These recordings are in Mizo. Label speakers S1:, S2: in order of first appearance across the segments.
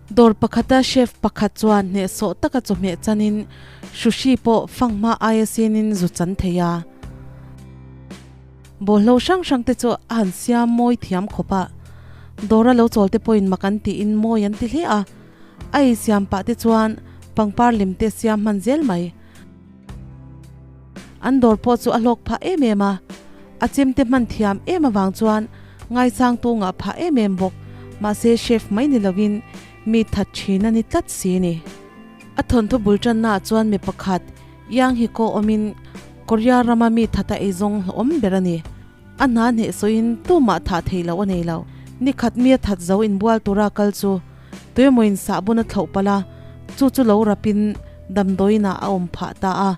S1: Dawr pakhata chef pakhat chuan hnehsawh taka chawhmeh chanin sushi pawh fanghma aia sinin zu chan thei a. Bawlhlo hrang hrang te chu a han siam mawi thiam khawp a, dawra lo chawl te pawhin mak an tiin mawi an ti hle a, a ei siam pah te chuan pangpar lem te siam hman zel mai. An dawr pawh chu a hlawk phah em em a, a chem te hman thiam em avang chuan ngaisang tu ngah phah em em bawk, mahse chef mai ni lovin mi that thin a ni tlat si ni. A thawnthu bul tannaah chuan mi pakhat Yang hi ko awmin Korea rama mi thata eizawng hlawhawm ber a ni. A hna hneh sawiin tumah thah thei loh a nei lo. Ni khat mi a that zo inbual tura kal chu tuemawin sahbun a thlauh palh a, chu chu lo rapin damdawiinah a awm phah ta a.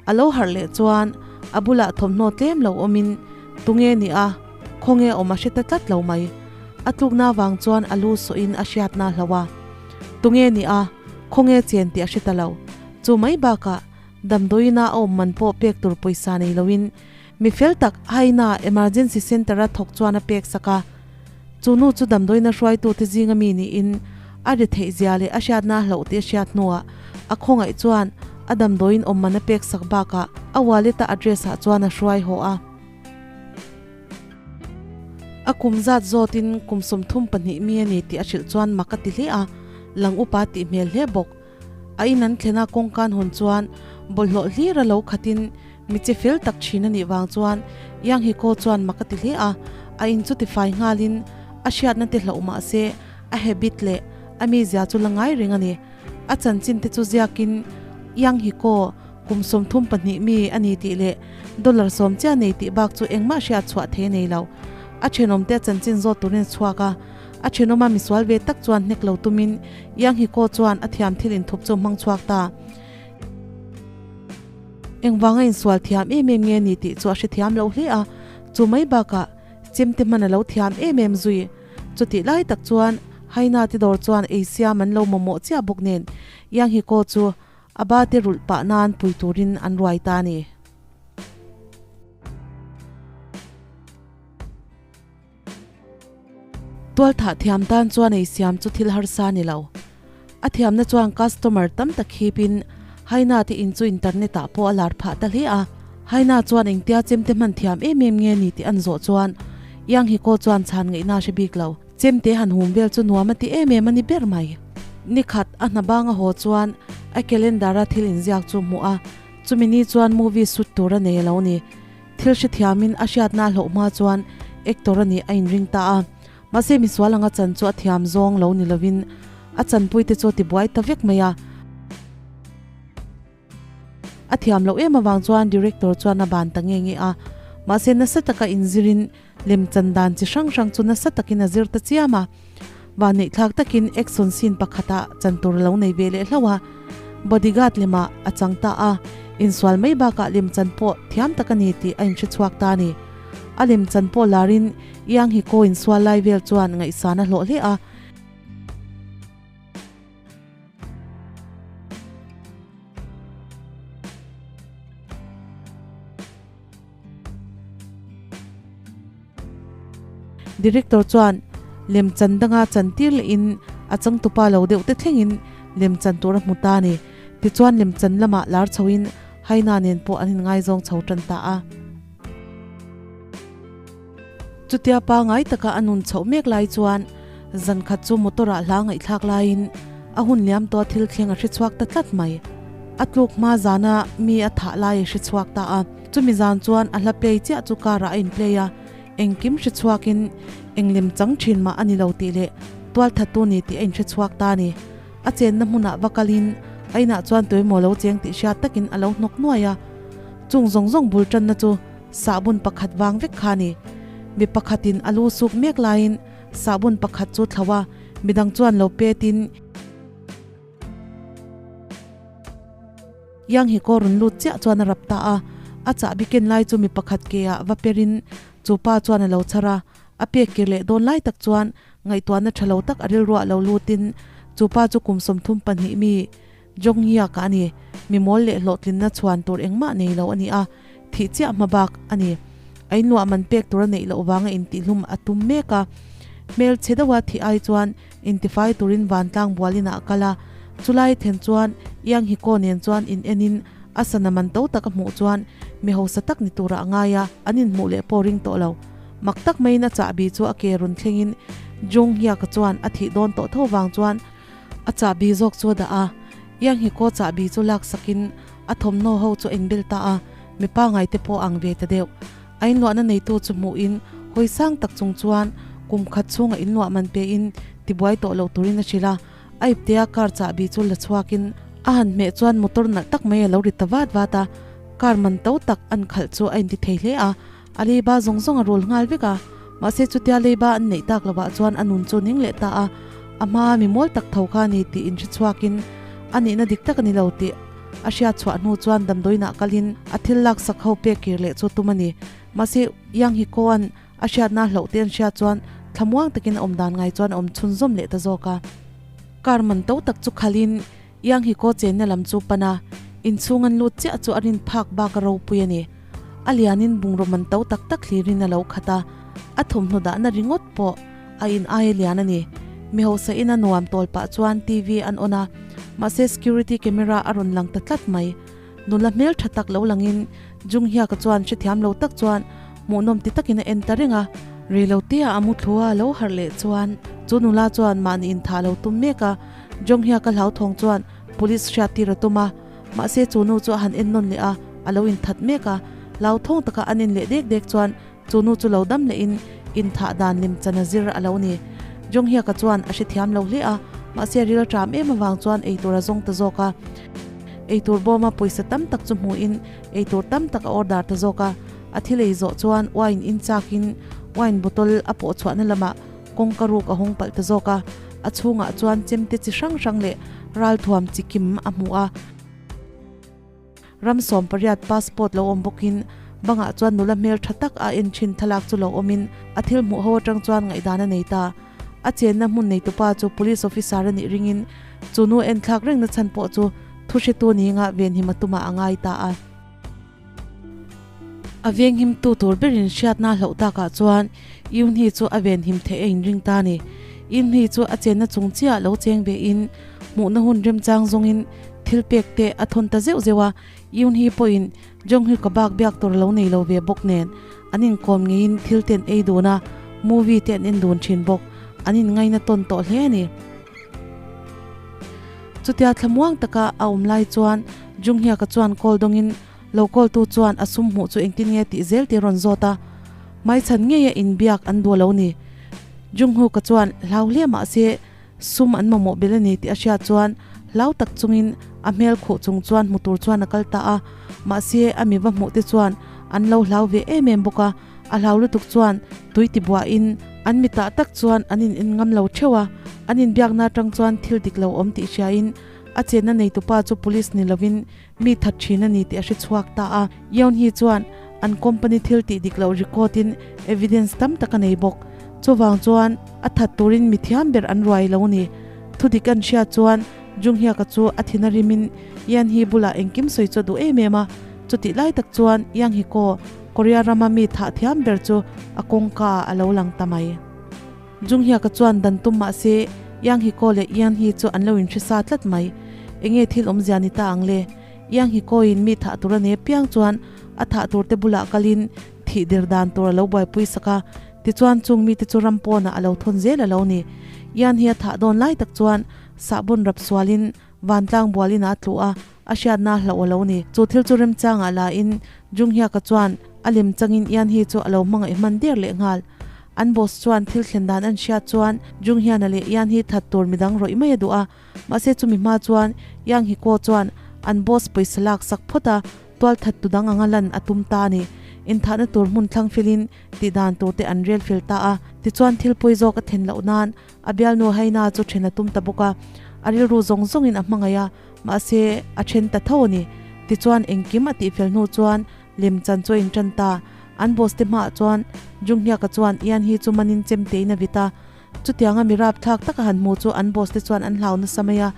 S1: A lo harh leh chuan a bulah thawmhnaw tlem lo awmin tunge ni a, khawnge awm a hre ta tlat lo mai. A tlukna avang chuan a lu sawhin a hriatna a hloh a. Tunge ni a, khawnge chen tih a hre ta lo. Chu mai bakah damdawiina a awm man pawh pek tur pawisa nei loin mi fel tak Haina Emergency Centre-a thawk chuan a pek sak a. Chu nu chu damdawiina hruaitute zinga mi niin a ri theih zia leh a hriatna a hloh tih a hriat hnuah a khawngaih chuan a damdawiin awm man a pek sak bakah a wallet-a address ah chuan a hruai haw a. A kum zat zawtin kum 32 mi a ni tih a hrilh chuan mak a ti hle a, lang upa tih hmel hle bawk. A in an thlen a kawngkan hawn chuan bawlhhlawh hlir a lo khatin mi che fel tak thin a nih vang chuan Yang Hiko chuan mak a ti hle a, a in chu tifai nghalin a hriatna te hlauh mah se a habit leh a mizia chu la ngai reng a ni. A chanchin te chu ziakin Yang Hiko kum 32 mi a ni tih leh dollar 10 chiah nei tih bak chu engmah hriat chhuah thei a nei lo. A thenawmte a chanchin zawt turin a chhuak a. A thenawma misual ve tak chuan hnek lo tumin Yang Hiko chuan a thiam thil inthup chu hmang chhuak ta. Engvanga insual thiam em em nge ni tih chu a hrethiam lo hle a, chu mai bakah chemte hman a lo thiam em em zui. Chutih lai tak chuan Haina te dawr chuan ei siam an lo mamawh chiah bawk nen Yang Hiko chu a ba te rulh pah nan pui turin an ruai ta a ni. Tualthah thiam tan chuan ei siam chu thil harsa a ni lo. A thiamna chuan customer tam tak hipin Haina te in chu internet ah pawh a lar phah ta hle a. Haina chuan engtia chemte hman thiam em em nge ni tih an zawh chuan Yang Hiko chuan chhan ngaihna a hre bik lo. Chemte han hum vel chu nuam a ti em em a ni ber mai. Nikhat a hna banga haw chuan a calendar a thil inziak chu hmuh a, chumi ni chuan movie shoot tur a nei a lo ni. Thil hrethiamin a hriatna a hlauh hma chuan actor a nih a inring ta a. Mahse misual anga chan chu a thiam zawng lo ni lovin a chanpuite chu a tibuai ta vek mai a. A thiam loh em avang chuan director chuan a ban ta nge nge a. Mahse nasa taka inzirin lemchan dan chi hrang hrang chu nasa takin a zir ta chiam a. Vanneihthlak takin action scene pakhatah chan tur a lo nei ve leh hlauh a, bodyguard lemah a chang ta a, insual mai bakah lemchan pawh thiam tak a ni tih a inhre chhuak ta a ni. A lemchan pawh larin Yang Hiko insual lai vel chuan ngaihsan a hlawh hle a. Director chuan lemchan danga chantir lehin a changtupa lo deuh te thlengin lemchan tur a hmu ta a ni. Tichuan lemchan lamah lar chhoin Haina nen pawh an inngaizawng chho tan ta a. Chutia pangai taka a nun chhoh mek lai chuan zan khat chu motor ah hla ngaihthlak laiin a hun liam tawh a thil thleng a hre chhuak ta tlat mai. A tluk hma zana mi a thah lai a hre chhuak ta a. Chumi zan chuan a hla play chiah chu car ah a in play a, engkim hre chhuakin eng lem chang thin mah a ni lo tih leh tual thattu ni tih a inhre chhuak ta a ni. A chenna hmunah va kalin a inah chuan tuemaw lo cheng tih hriat takin a lo hnawk nuai a. Chung zawng zawng bul tanna chu sahbun pakhat vang vek kha a ni. Mi pakhatin a lu suk mek laiin sahbun pakhat chu thlo a, midang chuan lo petin. Yang hi kaw rawn lut chiah chuan a rap ta a, a chahbi ken lai chu mi pakhat ke ah va perin chu pa chuan a lo chhar a, a pek kir leh dawn lai tak chuan ngaihtuahna tha lo tak a rilruah lo lutin chu pa chu kum 32 mi Jong Hiak a ni, mi mawl leh hlawhtlinna chhuan tur engmah nei lo a ni a, thih chiah hma bak a ni. A inluah man pek tur a neih loh vanga intihlum a tum mek a. Hmel chhe deuha thih ai chuan intifai turin vantlang bualin ah a kal a, chulai then chuan Yang Hiko nen chuan in enin a sana man to tak a hmuh chuan mi hausa tak ni turah a ngai a, an inhmuh leh pawh ring tawh lo. Mak tak maiin a chahbi chu a ke rawn thlengin Jung Hyuk-a chuan a thih dawn tawh tho vang chuan a chahbi zawk chu a dah a, Yang Hiko chahbi chu laksakin a thawmhnaw ho chu a inbel ta a, mipa ngaite pawh a ang ve ta deuh. A inluahna neitu chu hmuhin hawi sang tak chung chuan kum khat chhunga inluah man pein tibuai tawh loh turin a hrilh a, a iptea car chahbi chu la chhuakin a han hmeh chuan motor nalh tak mai a lo ri ta vat vat a, car man to tak an khalh chu a inti thei hle a, a leiba zawng zawng a rul nghal vek a, mahse chutia leiba an neih tak lovah chuan a nun chu ning leh ta a, a hmaa mi mawl tak tho kha a ni tih inhre chhuakin a nihna dik tak a ni lo tih A hriat chhuah hnu chuan damdawiinah kalin a thil laksak ho pek kir leh chu tum a ni. Mahse, Yang Hikoa'n a hriatna hlauh te an hriat chuan thlamuang takin a awm dan ngai chuan a awm chhunzawm leh ta zawk a. Car man to tak chu khalin Yang Hiko chenna lam chu pan a, inchhung an lut chiah chu a rin phak bak a ropui a ni. A lianin bungraw man to tak tak hlirin a lo khat a, a thawmhnaw dahna ringawt pawh a in aia lian a ni. Mi hausa in a nuam tawl pah chuan TV an on a, mahse security camera a rawn lang ta tlat mai. Nula hmel tha tak lo langin Jung Hyuk-a chuan hrethiam lo tak chuan hmuhnawm ti takin a en ta reng a. Reilote-ah a mu thlua a lo harh leh chuan chu nula chuan mahni inthah lo tum mek a, Jung Hyuk-a hlauthawng chuan police hriattir a tum a. Mahse chu nu chu a han en nawn leh a, a lo inthat mek a. Hlauthawng taka an en leh dek dek chuan chu nu chu lo dam lehin inthah dan lem chan a zir a lo ni. Jonghiaka chuan a hrethiam lo hle a, mahse ril tram em avang chuan eitur a zawng ta zawk a. Eitur bawma pawisa tam tak chu hmuhin eitur tam tak a order ta zawk a. A thil ei zawh chuan wine in chakin wine bottle a pawh chhuahna lamah kawngka ruk a hawng palh ta zawk a, a chhungah chuan chemte chi hrang hrang leh ralthuam chi kim a hmu a. Ram 18 passport lo awm bawkin bangah chuan nula hmel tha tak a en thin thlalak chu lo awmin a thil hmuh ho atang chuan ngaihdan a nei ta. A chenna hmun neitupa chu police officer a nih ringin chu nu enthlak rengna chhan pawh chu thu hretu ninga venhim a tumah a ngai ta a. A venghimtu tur berin hriatna hlauh takah chuan Yunhi chu a venhim theih a inring ta a ni. Yunhi chu a chenna chung chiah lo cheng ve in hmuhna hun remchang zawngin thil pek te a thawn ta zeuh zeuh a. Yunhi pawhin Jonghyuk ka bak biak tur lo nei lo ve bawk nen an inkawm ngeiin thil te an ei dun a, movie te an en dun thin bawk. An inngaina tawn tawh hle a ni. Chutia thlamuang taka a awm lai chuan Junghyuk-a chuan call dawngin lo call tu chuan a sum hmuh chu engtin nge tih zel tih a rawn zawt a, hmaichhan ngeia inbiak an duh lo ni. Junghyuk-a chuan hlau hle mah se sum an mamawh bel a ni tih a hriat chuan hlau tak chungin a hmel khuh chung chuan hmu tur chuan a kal ta a, mahse a mi va hmuh te chuan an lo hlau ve em em bawk a, a hlau lutuk chuan tui ti buahin an mitah tak chuan an in en ngam lo theuh a, an inbiakna atang chuan thil dik lo awm tih hriain a chenna neitupa chu police ni lovin mi that thin a ni tih a hre chhuak ta a. Yeon hi chuan an company thil tih dik loh record in evidence tam tak a nei bawk. Chuvang chuan a that turin mi thiam ber an ruai lo ni. Thu dik an hriat chuan Jung Hyuk-a chu a thin a rimin Yeon hi bulah engkim sawi chu a duh em em a. Chutih lai tak chuan Yang Hee-ko, Korea rama mi thah thiam ber chu a kawngka ah a lo lang ta mai. Jung Hyuk-a chuan dan tum mah se Yang Hee-ko leh Yeon Hee chu an lo inhre sa tlat mai. Enge thil awmzia ni ta ang le? Yang Hee-ko in mi thah tur a nei apiang chuan a thah tur te bulah kalin thih der dan tur a lo buaipui sak a, tichuan chung mite chu ram pawnah a lo thawn zel a lo ni. Yeon Hee a thah dawn lai tak chuan sahbawn rap sualin vantlang bualin a tlu a, a hriatna hlauh a lo ni. Chu thil chu remchangah la in Jung Hyuk-a chuan a lem changin Ian hi chu a lo hmangaih hman der leh nghal. An boss chuan thil thlen dan an hriat chuan Jung Hyun-a leh Ian hi that tur midang rawih mai a duh a, mahse chumi hma chuan Yang Hee-ko chuan an boss pawisa lak sak phawt a, tual that tu dang anga lan a tum ta a ni. Inthahna tur hmun thlang felin tih dan tur te an rel fel ta a, tichuan thil pawi zawk a thlen loh nan a bialnu Haina chu then a tum ta bawk a, a rilru zawng zawngin a hmangaih a, mahse a then ta tho a ni. Tichuan engkim a tihfel hnu chuan lem chan chu a intan ta. An boss te hmaah chuan Jung Hyuk-a chuan Ian hi chu manin chem tein a vit a, chutianga mi rapthlak taka han hmu chu an boss te chuan an hlau nasa mai a.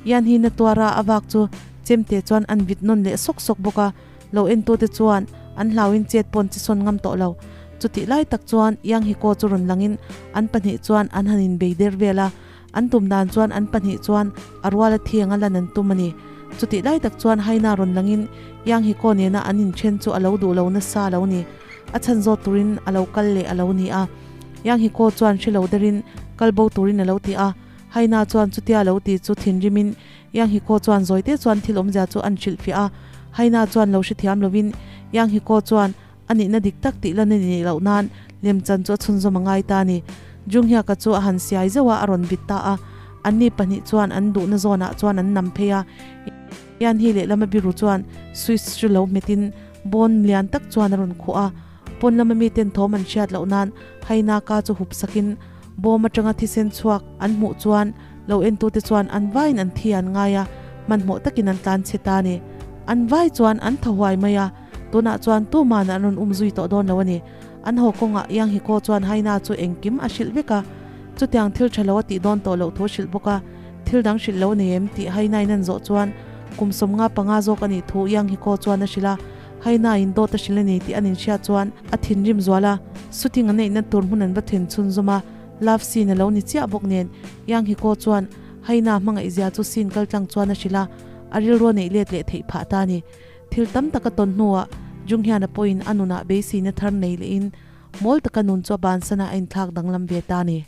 S1: Ian hi na tuara a vak chu chem te chuan an vit nawn leh sawk sawk bawk a, lo entute chuan an hlauin chet pawn chi sawn ngam tawh lo. Chutih lai tak chuan Yang Hiko chu rawn langin an pahnih chuan an han inbei der vel a, an tum dan chuan an pahnih chuan a ruala thiang a lan an tum a ni. Chutih lai tak chuan Haina rawn langin Yang Hiko nena an inthen chu a lo duh lo nasa a lo ni. A chhan zawt turin a lo kal leh a lo ni a. Yang Hiko chuan hre lo derin kal bo turin a lo ti a. Haina chuan chutia a lo ti chu thinrimin Yang Hiko chuan zawite chuan thil awmzia chu an hrilhfiah a. Haina chuan lo hrethiam lovin Yang Hiko chuan A nihna dik tak tih lan a nih loh nan lemchan chu a chhunzawm a ngai ta a ni. Junghyuk-a chu a han siai zeuh a, a rawn vit ta a. Anni pahnih chuan an duhna zawnah chuan an nam phei a. Yanhee lehlam a biru chuan switch chu lo hmetin bawn lian tak chuan a rawn khuh a. Pawn lama miten thawm an hriat loh nan Hainaka chu hup sakin bawm atanga thisen chhuak an hmuh chuan lo entute chuan an vaiin an thi an ngai a, hmanhmawh takin an tlan chhe ta a ni. An vai chuan an tha huai mai a. Tunah chuan tuman an rawn um zui tawh dawn lo a ni. An haw kawngah Yang Hiko chuan Haina chu engkim a hrilh vek a, chutiang thil tha lo a tih dawn tawh loh thu a hrilh bawk a. Thil dang hrilh lo a nei em tih Hainain an zawh chuan kum 55 zawk a nih thu Yang Hiko chuan a hrilh a. Hainain dawt a hrilh a ni tih an inhriat chuan a thinrim zual a, shooting an neihna tur hmun an va then chhunzawm a, love scene a lo ni chiah bawk nen Yang Hiko chuan Haina hmangaihzia chu scene kaltlang chuan a hrilh a, a rilru a neih let leh theih phah ta a ni. Thil tam tak a tawn hnuah Jung hian a pawhin a nunah beiseina thar nei lehin mawl taka nun chu a bansanah a inthlak danglam ve ta a ni.